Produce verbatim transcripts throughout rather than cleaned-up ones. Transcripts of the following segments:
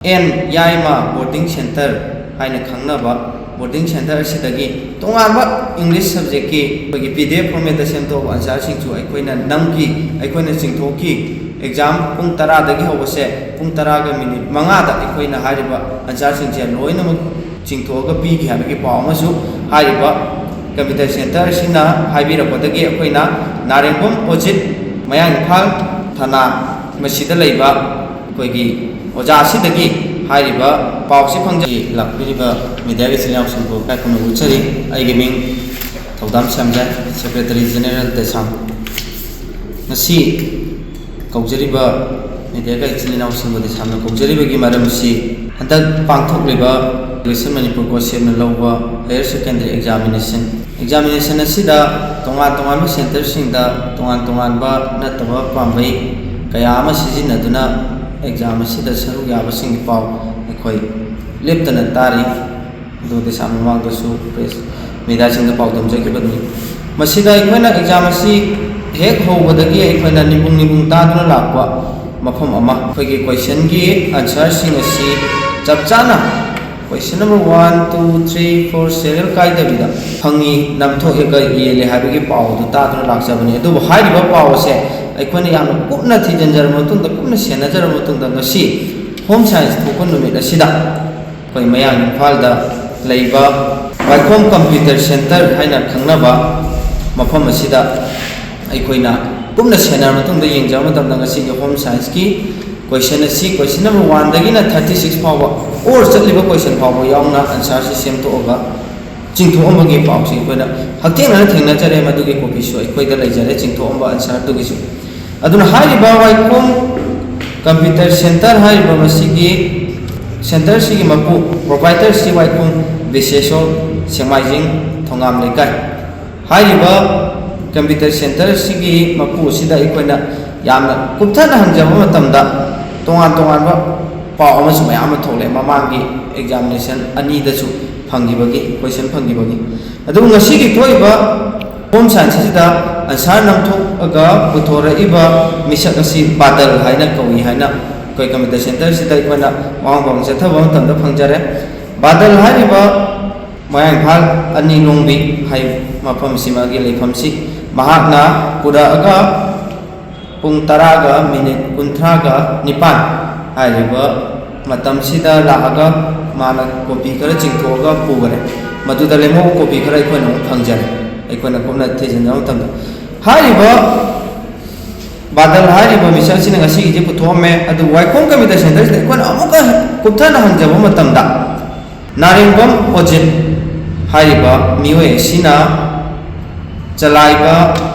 And Yaima boarding centre ꯍꯥꯏꯅ ꯈꯪꯅꯕ boarding centre ꯑꯁꯤꯗꯒꯤ ꯇꯣꯉꯥꯟꯕ ꯏꯪꯂꯤꯁ ꯁꯕꯖꯦꯛꯀꯤ ꯑꯩꯈꯣꯏꯒꯤ ꯄꯤ ꯗꯤ ꯑꯦꯐ ꯐꯣꯔꯃꯦꯠꯇ ꯁꯦꯝꯗꯣꯛꯑꯕ ꯑꯟꯁꯥꯔꯁꯤꯡꯁꯨ ꯑꯩꯈꯣꯏꯅ ꯅꯝꯈꯤ, ꯑꯩꯈꯣꯏꯅ ꯆꯤꯡꯊꯣꯛꯈꯤ꯫ ꯑꯦꯛꯖꯥꯝ ꯄꯨꯡ ꯇꯔꯥꯗꯒꯤ ꯍꯧꯕꯁꯦ ꯄꯨꯡ ꯇꯔꯥꯒ ꯃꯤꯅꯤꯠ ꯃꯉꯥꯗ ꯑꯩꯈꯣꯏꯅ ꯍꯥꯏꯔꯤꯕ ꯑꯟꯁꯥꯔꯁꯤꯡꯁꯦ ꯂꯣꯏꯅꯃꯛ ꯆꯤꯡꯊꯣꯛꯑꯒ ꯄꯤꯈꯤ ꯍꯥꯏꯕꯒꯤ ꯄꯥꯎ ꯑꯃꯁꯨ ꯍꯥꯏꯔꯤꯕ ꯀꯝꯄ꯭ꯌꯨꯇꯔ ꯁꯦꯟꯇꯔ ꯑꯁꯤꯅ ꯍꯥꯏꯕꯤꯔꯛꯄꯗꯒꯤ ꯑꯩꯈꯣꯏꯅ ꯅꯥꯔꯦꯡꯕꯝ ꯑꯣꯖꯤꯠ, ꯃꯌꯥꯡ ꯏꯝꯐꯥꯜ ꯊꯥꯅꯥ, ꯃꯁꯤꯗ ꯂꯩꯕ ꯑꯩꯈꯣꯏꯒꯤ ꯑꯣꯖꯥ ꯑꯁꯤꯗꯒꯤ ꯍꯥꯏꯔꯤꯕ ꯄꯥꯎꯁꯤ ꯐꯪꯖꯩ꯫ ꯂꯥꯛꯄꯤꯔꯤꯕ ꯃꯤꯗꯤꯌꯥꯒꯤ ꯏꯆꯤꯜ ꯏꯅꯥꯎꯁꯤꯡꯕꯨ ꯏꯀꯥꯏ ꯈꯨꯝꯅꯕ ꯎꯠꯆꯔꯤ꯫ ꯑꯩꯒꯤ ꯃꯤꯡ ꯊꯧꯗꯥꯝ ꯁ꯭ꯌꯥꯝꯖꯥ, ꯁꯦꯀ꯭ꯔꯦꯇꯔꯤ ꯖꯦꯅꯦꯔꯦꯜ ꯗꯦꯁꯥꯝ꯫ ꯉꯁꯤ ꯀꯧꯖꯔꯤꯕ ꯃꯤꯗꯤꯌꯥꯒ ꯏꯆꯤꯜ ꯏꯅꯥꯎꯁꯤꯡꯕꯨ ꯗꯦꯁꯥꯝꯅ ꯀꯧꯖꯔꯤꯕꯒꯤ ꯃꯔꯝꯁꯤ, ꯍꯟꯗꯛ ꯄꯥꯡꯊꯣꯛꯂꯤꯕ ꯒ꯭ꯔꯦꯇꯔ ꯃꯅꯤꯄꯨꯔ ꯀꯣꯔꯠꯁꯦꯞꯅ ꯂꯧꯕ ꯍꯥꯌꯔ ꯁꯦꯀꯦꯟꯗꯔꯤ ꯑꯦꯛꯖꯥꯃꯤꯅꯦꯁꯟ, ꯑꯦꯛꯖꯥꯃꯤꯅꯦꯁꯟ ꯑꯁꯤꯗ ꯇꯣꯉꯥꯟ ꯇꯣꯉꯥꯟꯕ ꯁꯦꯟꯇꯔꯁꯤꯡꯗ ꯇꯣꯉꯥꯟ ꯇꯣꯉꯥꯟꯕ ꯅꯠꯇꯕ ꯄꯥꯝꯕꯩ ꯀꯌꯥ ꯑꯃ ꯁꯤꯖꯤꯟꯅꯗꯨꯅ ꯑꯦꯛꯖꯥꯝ ꯑꯁꯤꯗ ꯁꯔꯨꯛ ꯌꯥꯕꯁꯤꯡꯒꯤ ꯄꯥꯎ ꯑꯩꯈꯣꯏ ꯂꯦꯞꯇꯅ ꯇꯥꯔꯤ꯫ ꯑꯗꯨ ꯗꯦꯁꯥꯝ ꯃꯃꯥꯡꯗꯁꯨ ꯄ꯭ꯔꯦꯁ ꯃꯤꯗꯤꯌꯥꯁꯤꯡꯗ ꯄꯥꯎꯗꯝꯖꯈꯤꯕꯅꯤ꯫ ꯃꯁꯤꯗ ꯑꯩꯈꯣꯏꯅ ꯑꯦꯛꯖꯥꯝ ꯑꯁꯤ ꯍꯦꯛ ꯍꯧꯕꯗꯒꯤ ꯑꯩꯈꯣꯏꯅ ꯅꯤꯡꯕꯨꯡ ꯅꯤꯡꯕꯨꯡ ꯇꯥꯗꯨꯅ ꯂꯥꯛꯄ ꯃꯐꯝ ꯑꯃ, ꯑꯩꯈꯣꯏꯒꯤ ꯀꯣꯏꯁꯟꯒꯤ ꯑꯟꯁꯔꯁꯤꯡ ꯑꯁꯤ ꯆꯞ ꯆꯥꯅ question number one, two, three, four serial ꯀꯥꯏꯗꯕꯤꯗ ꯐꯪꯉꯤ, ꯅꯝꯊꯣꯛꯑꯒ ꯌꯦꯜꯂꯦ ꯍꯥꯏꯕꯒꯤ ꯄꯥꯎ ꯑꯗꯨ ꯇꯥꯗꯨꯅ ꯂꯥꯛꯆꯕꯅꯤ꯫ ꯑꯗꯨꯕꯨ ꯍꯥꯏꯔꯤꯕ ꯄꯥꯎ ꯑꯁꯦ ꯑꯩꯈꯣꯏꯅ ꯌꯥꯝꯅ ꯀꯨꯞꯅ ꯊꯤꯖꯤꯟꯖꯔꯕ ꯃꯇꯨꯡꯗ, ꯀꯨꯞꯅ ꯁꯦꯟꯅꯖꯔꯕ ꯃꯇꯨꯡꯗ ꯉꯁꯤ ꯍꯣꯝ ꯁꯥꯏꯟꯁ ꯊꯣꯛꯄ ꯅꯨꯃꯤꯠ ꯑꯁꯤꯗ ꯑꯩꯈꯣꯏ ꯃꯌꯥꯡ ꯏꯝꯐꯥꯜꯗ ꯂꯩꯕ ꯋꯥꯏꯈꯣꯝ ꯀꯝꯄ꯭ꯌꯨꯇꯔ ꯁꯦꯟꯇꯔ ꯍꯥꯏꯅ ꯈꯪꯅꯕ ꯃꯐꯝ ꯑꯁꯤꯗ ꯑꯩꯈꯣꯏꯅ ꯀꯨꯞꯅ ꯁꯦꯟꯅꯔ ꯃꯇꯨꯡꯗ ꯌꯦꯡꯖꯕ ꯃꯇꯝꯗ ꯉꯁꯤꯒꯤ ꯍꯣꯝ ꯁꯥꯏꯟꯁꯀꯤ ꯀꯣꯏꯁꯟ ꯑꯁꯤ ꯀꯣꯏꯁꯟ ꯅꯝꯕꯔ ꯋꯥꯟꯗꯒꯤꯅ ꯊꯥꯔꯇꯤ ꯁꯤꯛꯁ ꯐꯥꯎꯕ, ꯑꯣꯔ ꯆꯠꯂꯤꯕ ꯀꯣꯏꯁꯟ ꯐꯥꯎꯕ ꯌꯥꯎꯅ ꯑꯟꯁꯔꯁꯤ ꯁꯦꯝꯗꯣꯛꯑꯒ ꯆꯤꯡꯊꯣꯛꯑꯝꯕꯒꯤ ꯄꯥꯎꯁꯤ ꯑꯩꯈꯣꯏꯅ ꯍꯛꯊꯦꯡꯅꯅ ꯊꯦꯡꯅꯖꯔꯦ꯫ ꯃꯗꯨꯒꯤ ꯀꯣꯄꯤꯁꯨ ꯑꯩꯈꯣꯏꯗ ꯂꯩꯖꯔꯦ, ꯆꯤꯡꯊꯣꯛꯑꯝꯕ ꯑꯟꯁꯔꯗꯨꯒꯤꯁꯨ꯫ ꯑꯗꯨꯅ ꯍꯥꯏꯔꯤꯕ ꯋꯥꯏꯈꯣꯝ ꯀꯝꯄ꯭ꯌꯨꯇꯔ ꯁꯦꯟꯇꯔ ꯍꯥꯏꯔꯤꯕ ꯃꯁꯤꯒꯤ ꯁꯦꯟꯇꯔꯁꯤꯒꯤ ꯃꯄꯨ, ꯄ꯭ꯔꯣꯄ꯭ꯔꯥꯏꯇꯔꯁꯤ ꯋꯥꯏꯈꯣꯝ ꯕꯤꯁꯦꯁꯣꯔ, ꯁꯦꯡꯃꯥꯏꯖꯤꯡ ꯊꯣꯉꯥꯝ ꯂꯩꯀꯥꯏ꯫ ꯍꯥꯏꯔꯤꯕ ꯀꯝꯄ꯭ꯌꯨꯇꯔ ꯁꯦꯟꯇꯔꯁꯤꯒꯤ ꯃꯄꯨ ꯑꯁꯤꯗ ꯑꯩꯈꯣꯏꯅ ꯌꯥꯝꯅ ꯀꯨꯞꯊꯅ ꯍꯪꯖꯕ ꯃꯇꯝꯗ ꯇꯣꯉꯥꯟ ꯇꯣꯉꯥꯟꯕ ꯄꯥꯎ ꯑꯃꯁꯨ ꯃꯌꯥꯝ ꯑꯃ ꯊꯣꯛꯂꯦ, ꯃꯃꯥꯡꯒꯤ ꯑꯦꯛꯖꯥꯃꯤꯅꯦꯁꯟ ꯑꯅꯤꯗꯁꯨ ꯐꯪꯈꯤꯕꯒꯤ, ꯀꯣꯏꯁꯟ ꯐꯪꯈꯤꯕꯒꯤ꯫ ꯑꯗꯨꯕꯨ ꯉꯁꯤꯒꯤ ꯊꯣꯛꯏꯕ ꯍꯣꯝ ꯁꯥꯏꯟꯁ ꯑꯁꯤꯗ ꯑꯟꯁꯥꯔ ꯅꯝꯊꯣꯛꯑꯒ ꯄꯨꯊꯣꯔꯛꯏꯕ ꯃꯤꯁꯛ ꯑꯁꯤ ꯕꯥꯗꯜ ꯍꯥꯏꯅ ꯀꯧꯏ ꯍꯥꯏꯅ ꯑꯩꯈꯣꯏ ꯀꯝꯄ꯭ꯌꯨꯇꯔ ꯁꯦꯟꯇꯔꯁꯤꯗ ꯑꯩꯈꯣꯏꯅ ꯋꯥꯍꯪ ꯄꯥꯎꯈꯨꯝ ꯆꯠꯊꯕ ꯃꯇꯝꯗ ꯐꯪꯖꯔꯦ꯫ ꯕꯥꯗꯜ ꯍꯥꯏꯔꯤꯕ ꯃꯌꯥꯡ ꯏꯝꯐꯥꯜ ꯑꯅꯤ ꯂꯣꯡꯕꯤ ꯍꯥꯏ ꯃꯐꯝꯁꯤ, ꯃꯥꯒꯤ ꯂꯩꯐꯝꯁꯤ, ꯃꯍꯥꯛꯅ ꯄꯨꯔꯛꯑꯒ ꯄꯨꯡ ꯇꯔꯥꯒ ꯃꯤꯅꯤꯠ ꯀꯨꯟꯊ꯭ꯔꯥꯒ ꯅꯤꯄꯥꯟ ꯍꯥꯏꯔꯤꯕ ꯃꯇꯝꯁꯤꯗ ꯂꯥꯛꯑꯒ ꯃꯥꯅ ꯀꯣꯄꯤ ꯈꯔ ꯆꯤꯡꯊꯣꯛꯑꯒ ꯄꯨꯈꯔꯦ꯫ ꯃꯗꯨꯗ ꯂꯦꯝꯍꯧꯕ ꯀꯣꯄꯤ ꯈꯔ ꯑꯩꯈꯣꯏꯅ ꯑꯃꯨꯛ ꯐꯪꯖꯔꯦ꯫ ꯑꯩꯈꯣꯏꯅ ꯀꯨꯞꯅ ꯊꯤꯖꯤꯟꯖꯕ ꯃꯇꯝꯗ ꯍꯥꯏꯔꯤꯕ ꯕꯥꯗꯜ ꯍꯥꯏꯔꯤꯕ ꯃꯤꯁꯛ ꯑꯁꯤꯅ ꯉꯁꯤꯒꯤꯗꯤ ꯄꯨꯊꯣꯛꯑꯝꯃꯦ꯫ ꯑꯗꯨꯕꯨ ꯋꯥꯏꯈꯣꯡ ꯀꯝꯄ꯭ꯌꯨꯇꯔ ꯁꯦꯟꯇꯔꯁꯤꯗ ꯑꯩꯈꯣꯏꯅ ꯑꯃꯨꯛꯀ ꯀꯨꯞꯊꯅ ꯍꯪꯖꯕ ꯃꯇꯝꯗ, ꯅꯥꯔꯦꯡꯕꯝ ꯑꯣꯖꯤꯠ ꯍꯥꯏꯔꯤꯕ ꯃꯤꯑꯣꯏ ꯑꯁꯤꯅ ꯆꯂꯥꯏꯕ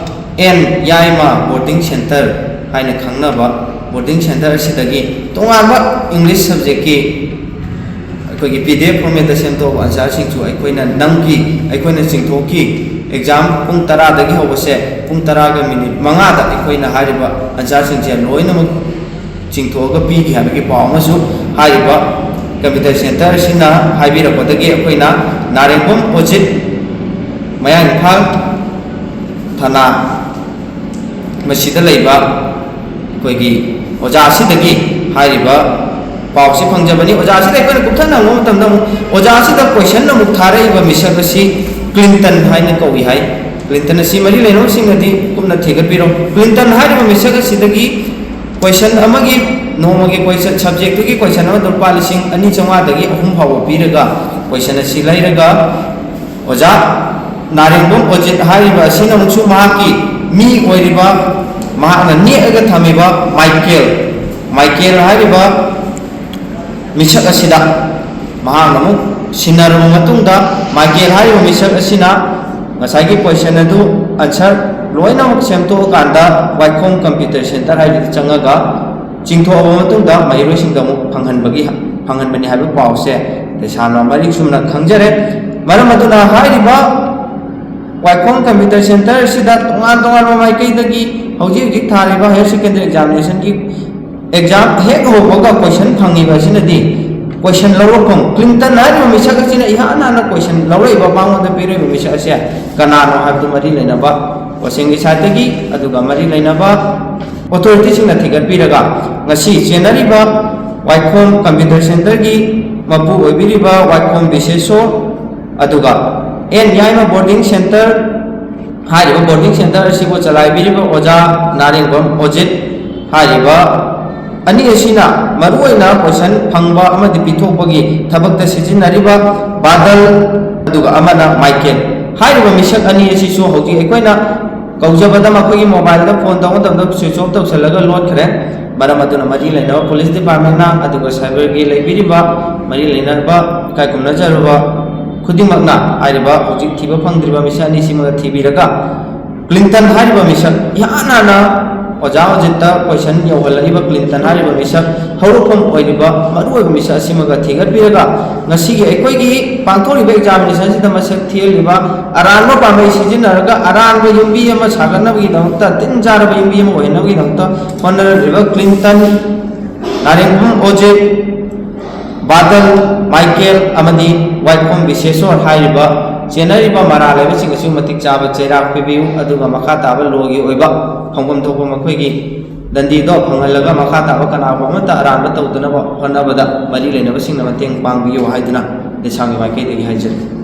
ꯑꯦꯟ ꯌꯥꯏꯃ ꯕꯣꯔꯗꯤꯡ ꯁꯦꯟꯇꯔ ꯍꯥꯏꯅ ꯈꯪꯅꯕ ꯕꯣꯔꯗꯤꯡ ꯁꯦꯟꯇꯔ ꯑꯁꯤꯗꯒꯤ ꯇꯣꯉꯥꯟꯕ ꯏꯪꯂꯤꯁ ꯁꯕꯖꯦꯛꯀꯤ ꯑꯩꯈꯣꯏꯒꯤ ꯄꯤ ꯗꯤ ꯑꯦꯐ ꯐꯣꯔꯃꯦꯠꯇ ꯁꯦꯝꯗꯣꯛꯑꯕ ꯑꯟꯁꯥꯔꯁꯤꯡꯁꯨ ꯑꯩꯈꯣꯏꯅ ꯅꯝꯈꯤ, ꯑꯩꯈꯣꯏꯅ ꯆꯤꯡꯊꯣꯛꯈꯤ꯫ ꯑꯦꯛꯖꯥꯝ ꯄꯨꯡ ꯇꯔꯥꯗꯒꯤ ꯍꯧꯕꯁꯦ ꯄꯨꯡ ꯇꯔꯥꯒ ꯃꯤꯅꯤꯠ ꯃꯉꯥꯗ ꯑꯩꯈꯣꯏꯅ ꯍꯥꯏꯔꯤꯕ ꯑꯟꯁꯥꯔꯁꯤꯡꯁꯦ ꯂꯣꯏꯅꯃꯛ ꯆꯤꯡꯊꯣꯛꯑꯒ ꯄꯤꯈꯤ ꯍꯥꯏꯕꯒꯤ ꯄꯥꯎ ꯑꯃꯁꯨ ꯍꯥꯏꯔꯤꯕ ꯀꯝꯄ꯭ꯌꯨꯇꯔ ꯁꯦꯟꯇꯔ ꯑꯁꯤꯅ ꯍꯥꯏꯕꯤꯔꯛꯄꯗꯒꯤ ꯑꯩꯈꯣꯏꯅ ꯅꯥꯔꯦꯡꯕꯝ ꯑꯣꯖꯤꯠ, ꯃꯌꯥꯡ ꯏꯝꯐꯥꯜ ꯊꯥꯅꯥ, ꯃꯁꯤꯗ ꯂꯩꯕ ꯑꯩꯈꯣꯏꯒꯤ ꯑꯣꯖꯥ ꯑꯁꯤꯗꯒꯤ ꯍꯥꯏꯔꯤꯕ ꯄꯥꯎꯁꯤ ꯐꯪꯖꯕꯅꯤ꯫ ꯑꯣꯖꯥ ꯑꯁꯤꯗ ꯑꯩꯈꯣꯏꯅ ꯀꯨꯞꯊꯅ ꯍꯪꯕ ꯃꯇꯝꯗ ꯑꯃꯨꯛ ꯑꯣꯖꯥ ꯑꯁꯤꯗ ꯀꯣꯏꯁꯟ ꯑꯃꯨꯛ ꯊꯥꯔꯛꯏꯕ ꯃꯤꯁꯛ ꯑꯁꯤ ꯀ꯭ꯂꯤꯟꯇꯟ ꯍꯥꯏꯅ ꯀꯧꯏ ꯍꯥꯏ꯫ ꯀ꯭ꯂꯤꯟꯇꯟ ꯑꯁꯤ ꯃꯔꯤ ꯂꯩꯅꯕꯁꯤꯡꯅꯗꯤ ꯀꯨꯞꯅ ꯊꯤꯒꯠꯄꯤꯔꯣ꯫ ꯀ꯭ꯂꯤꯟꯇꯟ ꯍꯥꯏꯔꯤꯕ ꯃꯤꯁꯛ ꯑꯁꯤꯗꯒꯤ ꯀꯣꯏꯁꯟ ꯑꯃꯒꯤ, ꯅꯣꯡꯃꯒꯤ ꯀꯣꯏꯁꯟ, ꯁꯕꯖꯦꯛꯇꯨꯒꯤ ꯀꯣꯏꯁꯟ ꯑꯃꯗ ꯂꯨꯄꯥ ꯂꯤꯁꯤꯡ ꯑꯅꯤ ꯆꯥꯝꯃꯉꯥꯗꯒꯤ ꯑꯍꯨꯝ ꯐꯥꯎꯕ ꯄꯤꯔꯒ ꯀꯣꯏꯁꯟ ꯑꯁꯤ ꯂꯩꯔꯒ ꯑꯣꯖꯥ ꯅꯥꯔꯦꯡꯕꯝ ꯑꯣꯖꯤꯠ ꯍꯥꯏꯔꯤꯕ ꯑꯁꯤꯅ ꯑꯃꯨꯛꯁꯨ ꯃꯍꯥꯛꯀꯤ ꯃꯤ ꯑꯣꯏꯔꯤꯕ, ꯃꯍꯥꯛꯅ ꯅꯦꯛꯑꯒ ꯊꯝꯃꯤꯕ ꯃꯥꯏꯀꯦꯜ, ꯃꯥꯏꯀꯦꯜ ꯍꯥꯏꯔꯤꯕ ꯃꯤꯁꯛ ꯑꯁꯤꯗ ꯃꯍꯥꯛꯅ ꯑꯃꯨꯛ ꯁꯤꯟꯅꯔꯕ ꯃꯇꯨꯡꯗ, ꯃꯥꯏꯀꯦꯜ ꯍꯥꯏꯔꯤꯕ ꯃꯤꯁꯛ ꯑꯁꯤꯅ ꯉꯁꯥꯏꯒꯤ ꯀꯣꯏꯁꯟ ꯑꯗꯨ ꯑꯟꯁꯔ ꯂꯣꯏꯅꯃꯛ ꯁꯦꯝꯗꯣꯛꯑꯀꯥꯟꯗ ꯋꯥꯏꯈꯣꯝ ꯀꯝꯄ꯭ꯌꯨꯇꯔ ꯁꯦꯟꯇꯔ ꯍꯥꯏꯗꯨꯗ ꯆꯪꯉꯒ ꯆꯤꯡꯊꯣꯛꯑꯕ ꯃꯇꯨꯡꯗ ꯃꯍꯩꯔꯣꯏꯁꯤꯡꯗ ꯑꯃꯨꯛ ꯐꯪꯍꯟꯕꯒꯤ, ꯐꯪꯍꯟꯕꯅꯤ ꯍꯥꯏꯕ ꯄꯥꯎꯁꯦ ꯂꯩꯁꯥꯅ ꯃꯔꯤꯛ ꯆꯨꯝꯅ ꯈꯪꯖꯔꯦ꯫ ꯃꯔꯝ ꯑꯗꯨꯅ ꯍꯥꯏꯔꯤꯕ ꯋꯥꯏꯈꯣꯝ ꯀꯝꯄ꯭ꯌꯨꯇꯔ ꯁꯦꯟꯇꯔ ꯑꯁꯤꯗ ꯇꯣꯉꯥꯟ ꯇꯣꯉꯥꯟꯕ ꯃꯥꯏꯀꯩꯗꯒꯤ ꯍꯧꯖꯤꯛ ꯍꯧꯖꯤꯛ ꯊꯥꯔꯤꯕ ꯍꯥꯌꯔ ꯁꯦꯀꯦꯟꯗꯔꯤ ꯑꯦꯛꯖꯥꯃꯤꯅꯦꯁꯟꯒꯤ ꯑꯦꯛꯖꯥꯝ ꯍꯦꯛ ꯍꯧꯕꯒ ꯀꯣꯏꯁꯟ ꯐꯪꯉꯤꯕ ꯑꯁꯤꯅꯗꯤ ꯀꯣꯏꯁꯟ ꯂꯧꯔꯛꯐꯝ, ꯀ꯭ꯂꯤꯟꯇꯟ ꯍꯥꯏꯔꯤꯕ ꯃꯤꯁꯛ ꯑꯁꯤꯅ ꯏꯍꯥꯟ ꯍꯥꯟꯅ ꯀꯣꯏꯁꯟ ꯂꯧꯔꯛꯏꯕ, ꯃꯉꯣꯟꯗ ꯄꯤꯔꯛꯏꯕ ꯃꯤꯁꯛ ꯑꯁꯦ ꯀꯅꯥꯅꯣ ꯍꯥꯏꯕꯗꯨ ꯃꯔꯤ ꯂꯩꯅꯕ ꯀꯣꯆꯤꯡꯒꯤ ꯁꯥꯏꯠꯇꯒꯤ, ꯑꯗꯨꯒ ꯃꯔꯤ ꯂꯩꯅꯕ ꯑꯣꯊꯣꯔꯤꯇꯤꯁꯤꯡꯅ ꯊꯤꯒꯠꯄꯤꯔꯒ ꯉꯁꯤ ꯆꯦꯟꯅꯔꯤꯕ ꯋꯥꯏꯈꯣꯝ ꯀꯝꯄ꯭ꯌꯨꯇꯔ ꯁꯦꯟꯇꯔꯒꯤ ꯃꯄꯨ ꯑꯣꯏꯕꯤꯔꯤꯕ ꯋꯥꯏꯈꯣꯝ ꯕꯤꯁꯦꯁꯣꯔ, ꯑꯗꯨꯒ ꯑꯦꯟ ꯌꯥꯏꯃ ꯕꯣꯔꯗꯤꯡ ꯁꯦꯟꯇꯔ ꯍꯥꯏꯔꯤꯕ ꯕꯣꯔꯗꯤꯡ ꯁꯦꯟꯇꯔ ꯑꯁꯤꯕꯨ ꯆꯂꯥꯏꯕꯤꯔꯤꯕ ꯑꯣꯖꯥ ꯅꯥꯔꯦꯡꯕꯝ ꯑꯣꯖꯤꯠ ꯍꯥꯏꯔꯤꯕ ꯑꯅꯤ ꯑꯁꯤꯅ ꯃꯔꯨꯑꯣꯏꯅ ꯀꯣꯏꯁꯟ ꯐꯪꯕ ꯑꯃꯗꯤ ꯄꯤꯊꯣꯛꯄꯒꯤ ꯊꯕꯛꯇ ꯁꯤꯖꯤꯟꯅꯔꯤꯕ ꯕꯥꯗꯜ, ꯑꯗꯨꯒ ꯑꯃꯅ ꯃꯥꯏꯀꯦꯜ ꯍꯥꯏꯔꯤꯕ ꯃꯤꯁꯛ ꯑꯅꯤ ꯑꯁꯤꯁꯨ ꯍꯧꯖꯤꯛ ꯑꯩꯈꯣꯏꯅ ꯀꯧꯖꯕꯗ ꯃꯈꯣꯏꯒꯤ ꯃꯣꯕꯥꯏꯜꯗ ꯐꯣꯟ ꯇꯧꯕ ꯃꯇꯝꯗ ꯁ꯭ꯋꯤꯆ ꯑꯣꯐ ꯇꯧꯁꯤꯜꯂꯒ ꯂꯣꯠꯈ꯭ꯔꯦ꯫ ꯃꯔꯝ ꯑꯗꯨꯅ ꯃꯔꯤ ꯂꯩꯅꯕ ꯄꯨꯂꯤꯁ ꯗꯤꯄꯥꯔꯠꯃꯦꯟꯅ ꯑꯗꯨꯒ ꯁꯥꯏꯕꯔꯒꯤ ꯂꯩꯕꯤꯔꯤꯕ ꯃꯔꯤ ꯂꯩꯅꯕ ꯏꯀꯥꯏ ꯈꯨꯝꯅꯖꯔꯨꯕ ꯈꯨꯗꯤꯡꯃꯛꯅ ꯍꯥꯏꯔꯤꯕ ꯍꯧꯖꯤꯛ ꯊꯤꯕ ꯐꯪꯗ꯭ꯔꯤꯕ ꯃꯤꯁꯛ ꯑꯅꯤꯁꯤꯃꯒ ꯊꯤꯕꯤꯔꯒ ꯀ꯭ꯂꯤꯟꯇꯟ ꯍꯥꯏꯔꯤꯕ ꯃꯤꯁꯛ ꯏꯍꯥꯟ ꯍꯥꯟꯅ ꯑꯣꯖꯥ ꯑꯣꯖꯤꯠꯇ ꯀꯣꯏꯁꯟ ꯌꯧꯍꯜꯂꯛꯏꯕ ꯀ꯭ꯂꯤꯟꯇꯟ ꯍꯥꯏꯔꯤꯕ ꯃꯤꯁꯛ ꯍꯧꯔꯛꯐꯝ ꯑꯣꯏꯔꯤꯕ ꯃꯔꯨꯑꯣꯏꯕ ꯃꯤꯁꯛ ꯑꯁꯤꯃꯒ ꯊꯤꯒꯠꯄꯤꯔꯒ ꯉꯁꯤꯒꯤ ꯑꯩꯈꯣꯏꯒꯤ ꯄꯥꯡꯊꯣꯛꯂꯤꯕ ꯑꯦꯛꯖꯥꯃꯤꯅꯦꯁꯟꯁꯤꯗ ꯃꯁꯛ ꯊꯤꯍꯜꯂꯤꯕ ꯑꯔꯥꯟꯕ ꯄꯥꯝꯕꯩ ꯁꯤꯖꯤꯟꯅꯔꯒ ꯑꯔꯥꯟꯕ ꯌꯨꯝꯕꯤ ꯑꯃ ꯁꯥꯒꯠꯅꯕꯒꯤꯗꯃꯛꯇ, ꯇꯤꯟ ꯆꯥꯔꯕ ꯌꯨꯝꯕꯤ ꯑꯃ ꯑꯣꯏꯍꯟꯅꯕꯒꯤꯗꯃꯛꯇ ꯍꯣꯠꯅꯔꯛꯂꯤꯕ ꯀ꯭ꯂꯤꯟꯇꯟ, ꯅꯥꯔꯦꯡꯕꯝ ꯑꯣꯖꯤꯠ, ꯕꯥꯗꯜ, ꯃꯥꯏꯀꯦꯜ ꯑꯃꯗꯤ ꯋꯥꯏꯈꯣꯝ ꯕꯤꯁꯦꯁꯣꯔ ꯍꯥꯏꯔꯤꯕ ꯆꯦꯟꯅꯔꯤꯕ ꯃꯔꯥꯜ ꯂꯩꯕꯁꯤꯡ ꯑꯁꯤꯕꯨ ꯃꯇꯤꯛ ꯆꯥꯕ ꯆꯩꯔꯥꯛ ꯄꯤꯕꯤꯌꯨ, ꯑꯗꯨꯒ ꯃꯈꯥ ꯇꯥꯕ ꯂꯣꯒꯤ ꯑꯣꯏꯕ ꯐꯪꯐꯝ ꯊꯣꯛꯄ ꯃꯈꯣꯏꯒꯤ ꯗꯟꯗꯤꯗꯣ ꯐꯪꯍꯜꯂꯒ ꯃꯈꯥ ꯇꯥꯕ ꯀꯅꯥꯒꯨꯝꯕ ꯑꯃꯠꯇ ꯑꯔꯥꯟꯕ ꯇꯧꯗꯅꯕ ꯍꯣꯠꯅꯕꯗ ꯃꯔꯤ ꯂꯩꯅꯕꯁꯤꯡꯅ ꯃꯇꯦꯡ ꯄꯥꯡꯕꯤꯌꯨ ꯍꯥꯏꯗꯨꯅ ꯂꯩꯁꯥꯡꯒꯤ ꯃꯥꯏꯀꯩꯗꯒꯤ ꯍꯥꯏꯖꯔꯤ꯫